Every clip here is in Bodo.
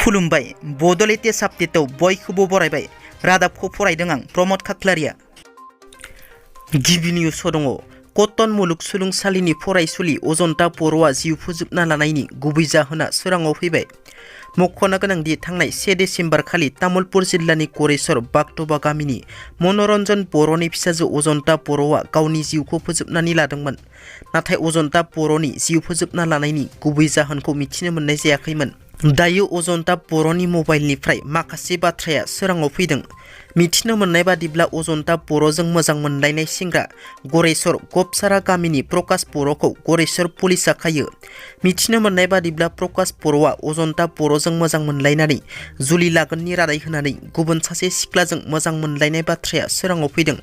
खुलुमबाय बड' लेटेस्ट आपडेटआव बयखौबो बरायबाय। रादाबखौ फरायदों आं प्रमद खाख्लारिया। गिबि निउसआव दङ कटन मुलुगसोलोंसालिनि फरायसुलि अजन्ता बर'आ जिउ फोजोबना लानायनि गुबै जाहोना सोराङाव फैबाय। मख'नो गोनांदि थांनाय 1 डिसेम्बर खालि तामुलपुर जिल्लानि गरेस्वर बागदबा गामिनि मनरन्जन बर'नि फिसाजो अजन्ता बर'आ गावनि जिउखौ फोजोबनानै लादोंमोन। नाथाय अजन्ता बर'नि जिउ फोजोबना लानायनि गुबै जाहोनखौ मिथिनो मोननाय जायाखैमोन। दायो अजन्ता बर'नि मबाइलनिफ्राय माखासे बाथ्राया सोराङाव फैदों। मिथिनो मोननाय बादिब्ला अजन्ता बर'जों मोजां मोनलायनाय सेंग्रा गरेस्वर गपसारा गामिनि प्रकाश बर'खौ गरेस्वर पुलिसआ खायो। मिथिनो मोननाय बादिब्ला प्रकाश बर'आ अजन्ता बर'जों मोजां मोनलायनानै जुलि लागोननि रादाय होनानै गुबुन सासे सिख्लाजों मोजां मोनलायनाय बाथ्राया सोराङाव फैदों।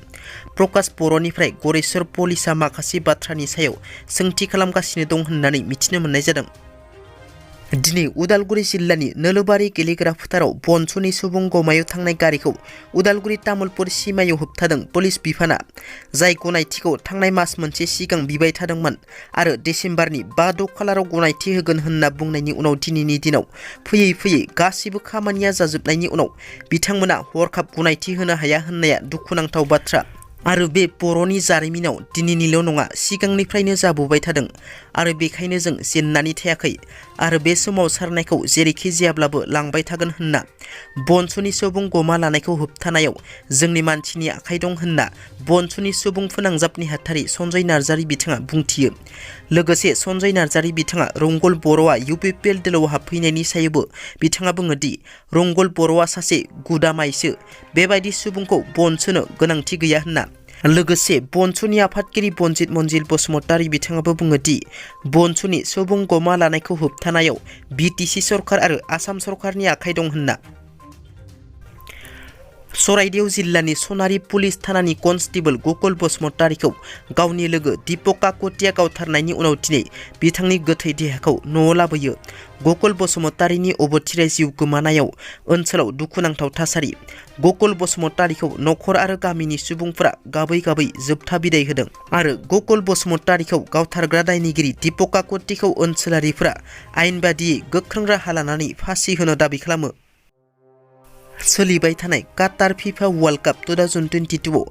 प्रकाश बर'निफ्राय गरेस्वर पुलिसआ माखासे बाथ्रानि सायाव सोंथि खालामगासिनो दं होननानै मिथिनो मोननाय जादों। दिनै उदालगुरि जिल्लानि नोलोबारि गेलेग्रा फोथाराव बनसुनि सुबुं गमायाव थांनाय गारिखौ उदालगुरि तामुलपुर सिमायाव होबथादों पुलिस बिफाना, जाय गनायथिखौ थांनाय मास मोनसे सिगां बिबाय थादोंमोन आरो डिसेम्बरनि 5-6 खालाराव गनायथि होगोन होनना बुंनायनि उनाव दिनैनि दिनाव फैयै फैयै गासिबो खामानिया जाजोबनायनि उनाव बिथांमोना हरखाब गनायथि होनो हाया होननाया दुखुनांथाव बाथ्रा। आरो बे बर'नि जारिमिनाव दिनैनिल' नङा सिगांनिफ्रायनो जाबोबाय थादों आरो बेखायनो जों जेननानै थायाखै आरो बे सोमावसारनायखौ जेरैखि जायाब्लाबो लांबाय थागोन होनना बनसुनि सुबुं गमा लानायखौ होबथानायाव जोंनि मानसिनि आखाइ दं होनना बनसुनि सुबुं फोनांजाब नेहाथारि सन्जय नार्जारि बिथाङा बुंथियो। लोगोसे सन्जय नार्जारि बिथाङा रंगल बर'आ UPPL दोलोआव हाबफैनायनि सायावबो बिथाङा बुङो दि रंगल बर'आ सासे गुदामायसो, बेबायदि सुबुंखौ बनसुनो गोनांथि गैया होनना। लोगोसे बनसुनि आफादगिरि बनजित मनजिल बसुमतारी बिथाङाबो बुङो दि बनसुनि सुबुं गमा लानायखौ होबथानायाव BTC सरकार आरो आसाम सरकारनि आखाइ दं होनना। सराइदेव जिल्लानि सनारि पुलिस थानानि कनस्टेबल गकुल बसुमतारीखौ गावनि लोगो दीपक काकतिया गावथारनायनि उनाव दिनै बिथांनि गोथै देहाखौ न'आव लाबोयो। गकुल बसुमतारीनि अबथिराय जिउ गोमानायाव ओनसोलाव दुखुनांथाव थासारि। गकुल बसुमतारीखौ नखर आरो गामिनि सुबुंफोरा गाबै गाबै जोबथा बिदाय होदों आरो गकुल बसुमतारीखौ गावथारग्रा दायनिगिरि दीपक काकतिखौ ओनसोलारिफोरा आयेन बादियै गोख्रों राहा लानानै फासि होनो दाबि खालामो। सोलिबाय थानाय काटार FIFA वर्ल्ड कप 2022 आव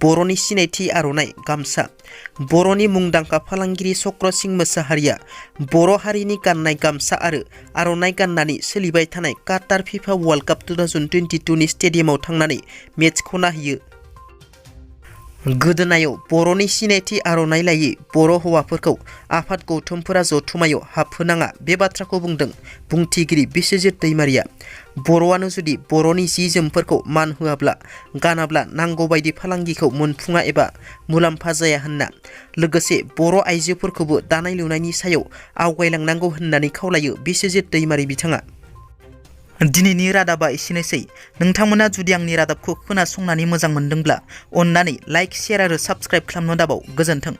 बर'नि सिनायथि आर'नाइ गामसा। बर'नि मुंदांखा फालांगिरि चक्र सिं मोसाहारिया बर' हारिनि गाननाय गामसा आरो आर'नाइ गाननानै सोलिबाय थानाय काटार FIFA वर्ल्ड कप 2022 नि स्टेडियामाव थांनानै मेचखौ नायहैयो। गोदोनायाव बर'नि सिनायथि आर'नाइ लायै बर' हौवाफोरखौ आफाद गौथुमफोरा जथुमायाव हाबहोनाङा बे बाथ्राखौ बुंदों बुंथिगिरि बिस्वजित दैमारिया। बर'आनो जुदि बर'नि जि जोमफोरखौ मान होआब्ला गानाब्ला नांगौबायदि फालांगिखौ मोनफुङा एबा मुलाम्फा जाया होनना। लोगोसे बर' आइजोफोरखौबो दानाय लुनायनि सायाव आवगायलांनांगौ होननानै खावलायो बिस्वजित दैमारि बिथाङा। दिनैनि रादाबा एसेनोसै। नोंथांमोना जुदि आंनि रादाबखौ खोनासंनानै मोजां मोनदोंब्ला अन्नानै लाइक, शेयार आरो साबस्क्राइब खालामनो दाबाव। गोजोन्थों।